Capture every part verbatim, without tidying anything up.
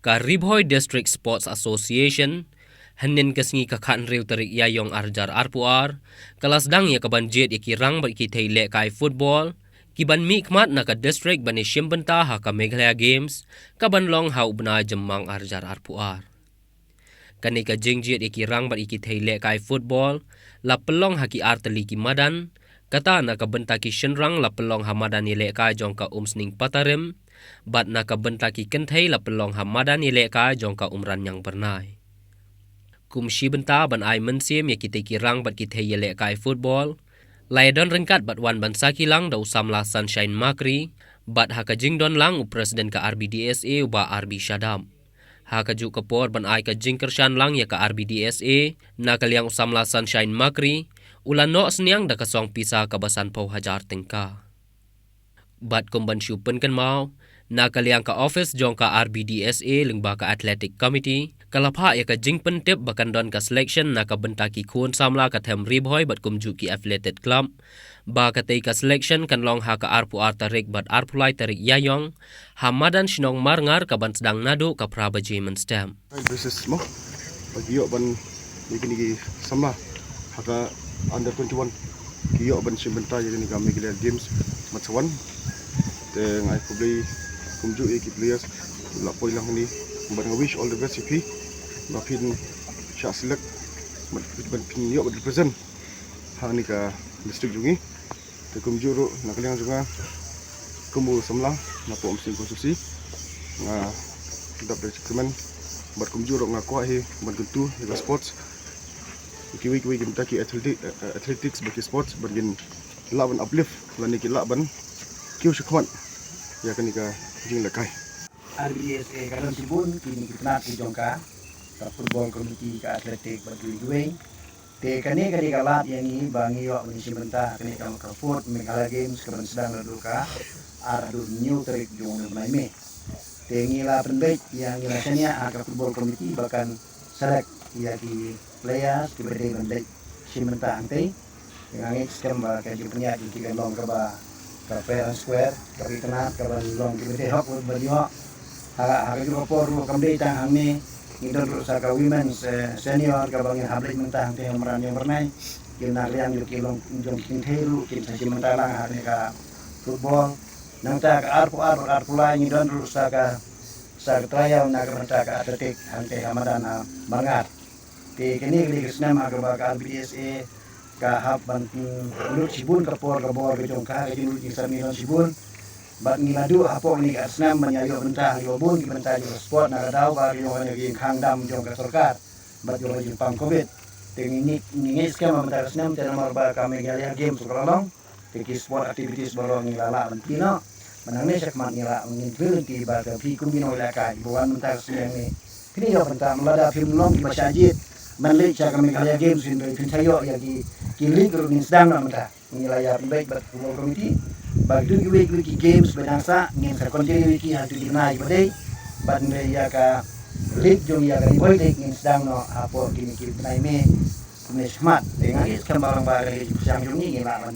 Ka Ri Bhoi District Sports Association, hynnin ka sngi ka khathynriew tarik Ïaïong arhajar arphew ar, ka la sdang ïa ka ban jied ïa ki rang bad ki thei lehkai football, ki ban mihkhmat na ka district ban ïashim bynta ha ka Meghalaya Games, ka ban long ha u bnai Jymmang arhajar arphew ar. Kane ka jingjied ïa ki rang bad ïa ki thei lehkai football, la pynlong ha ki artylli ki madan, kata na ka bynta ki shynrang la pynlong ha madan ïalehkai jong ka Umsning Patarim, bad na ka bynta ki kynthei la pynlong ha madan ïalehkai jong ka Umraniang Byrnai. Kum shi bynta ban ai mynsiem ïa kitei ki rang bad ki thei ïalehkai football, la ïadon ryngkat bad wan ban sakhi lang da u samla Sunshine Makri, bad ha ka jingdon lang u president ka R B D S A u Bah R B Shadap. Ha kajuh ka por ban ai ka jingkyrshan lang ïa ka R B D S A, na ka liang u samla Sunshine Makri, u la noh synñiang da ka song pisa kaba sanphew hajar tyngka. Bad kum ban shu pynkynmaw, na ka liang ka office jong ka R B D S A lyngba ka Athletic Committee, ka la phah ïa ka jingpyntip ba kan don ka selection na ka bynta ki khun samla ka them Ri Bhoi bad kumjuh ki affiliated club, ba katei ka selection kan long ha ka arphew ar tarik bad arphew lai tarik Ïaïong, ha madan shnong Marngar ka ban sdang naduh ka phra baje mynstep. Ai, basis mo. Ba ki ïoh ban ïa kine ki samla ha ka under twenty-one. Ki ïoh ban shim bynta ïa kane ka Meghalaya Games mat sa wan. Te nga ai khublei kumjuh ïa ki players la poi lang hangne. Bad nga wish all the best ïa phi. Ba phin shah select. Bad, bad phin ïoh ban represent ha kane ka district jong ngi. Te kumjuh ruh na ka liang jong nga, kum u samla na poh Umsning constituency, nga dap da jingkyrmen, bad kumjuh ruh nga kwah hi ban kyntu ïa ka sports. Kiwei kiwei ki bynta ki athletic, eh, athletics bad ki sports, bad kin lah ban uplift lane ki lah ban kiew shakhmat ïa kane ka jinglehkai. R B D S A ka don shibun kine ki tnat ki jong ka, ka football committee, ka athletic bad kiwei kiwei. Te kane ka dei ka lad ïa ngi ba ngi ïoh ban shim bynta ha kane ka, ka fourth Meghalaya Games ka ban sdang naduh ka ar haduh hynñiew tarik jong une u bnai May. Te ngi la pynbeit ïa, ngi la shaniah ha ka football committee ba kan select ïa ki players kiba dei ban leit shim bynta hangtei. Te nga ngeit skhem ba ka jingpynïaid jong ki kan long kaba, ka fair and square, kaba itynnad, kaba long kiba dei hok ban ïoh. Ha, ha kajuh ka por ruh kam dei tang hangne, ngi don ruh sa ka women's, eh, senior kaba ngin hap leit mynta hangtei ha Umraniang Byrnai. Ki na ka liang jong ki long, jong ki kynthei ruh kin sa shim bynta lang ha kane ka football. Nangta ka arphew ar, arphew lai ngi don ruh sa ka, sa ka trial na ka bynta ka athletic hangtei ha madan ha Marngar. Te kane ka dei ka snem ha kaba ka R B D S A ka hap ban, mm, lut shibun ka por ka bor ka jong ka, ka jinglut jingsem ngi don shibun. Bad ngi la duh hapoh kane ka snem ban ïa ïoh bynta ha kiba bun ki bynta jong ka sport na ka daw ba ka jong ka jingkhang dam jong ka sorkar bad jong ka jingpang covid. Te ngi, ngi, ngi ngeit skhem ba mynta ka snem te namar ba ka Meghalaya Games ka la long. Te ki sport activities baroh ngi la lah ban plie noh. Ba nangne shakhmat ngi lah ngin plie lynti ba ka phi kum ki nongïalehkai ba wan mynta ka snem ne. Phin ïoh bynta lada phim long kiba shah jied ban leit sha ka Meghalaya Games phin, phin sa ïoh ïa ki, ki league ruh ngin sdang noh mynta. Ngi la ïa pynbeit bad football committee ba kito kiwei kiwei ki games ba dang sah ngin sa continue ïa ki ha kito ki bnai kiba dei. Bad ïa ka league jong ïa ka Ri Bhoi League ngin sdang noh hapoh kine ki bnai May. Kumne shakhmat te nga ngeit skhem ba lyngba ka jingpyrshang jong ngi ngi lah ban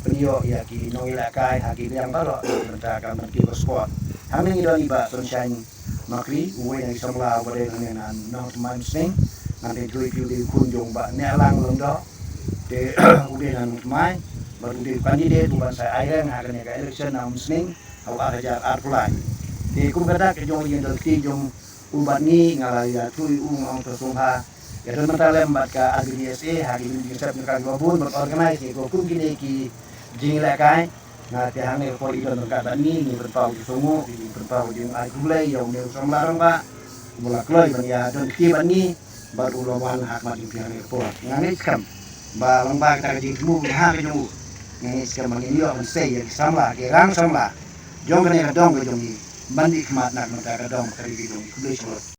pynïoh ïa ki nongïalehkai ha ki liang baroh na ka bynta ka, man ki ba sport. Hangne ngi don i Bah Sunshine Makri, uwei na ki samla uba dei nangne na Nongthymmai Umsning. Ngan ïathuh ïa phi u dei u khun jong Bah Nehlang Lyngdoh. Te u dei na Nongthymmai bad u dei u candidate uban sa ïaireng ha kane ka election na Umsning ha u ar hajar arphew lai. Te kum ka dak ka jong ïa ka lynti jong u bad ngi, nga la ïathuh ïa u, nga ong to sngewbha ïa don bynta lem bad ka R B D S A ha ki jingstep jong ka kiba bun ban organize ïa ko kum kine ki jingïalehkai. Nga te hangne ka por i don ryngkat bad ngi, ngi pynpaw jingsngewnguh, ngi pynpaw jingai khublei ïa une u samla rangbah uba la kloi ban ïa don kti bad ngi bad u la wan ha khmat jong phi hangne ka por. Nga ngeit skhem ba lyngba kata ka jingthmu bha ka jong u, nga ngeit skhem ba ngin ïoh ban sei ïa ki samla, ki rang samla jong kane ka dong ka jong ngi ban dih khmat na ka bynta ka dong ka ri ka jong ngi. Khublei shibun.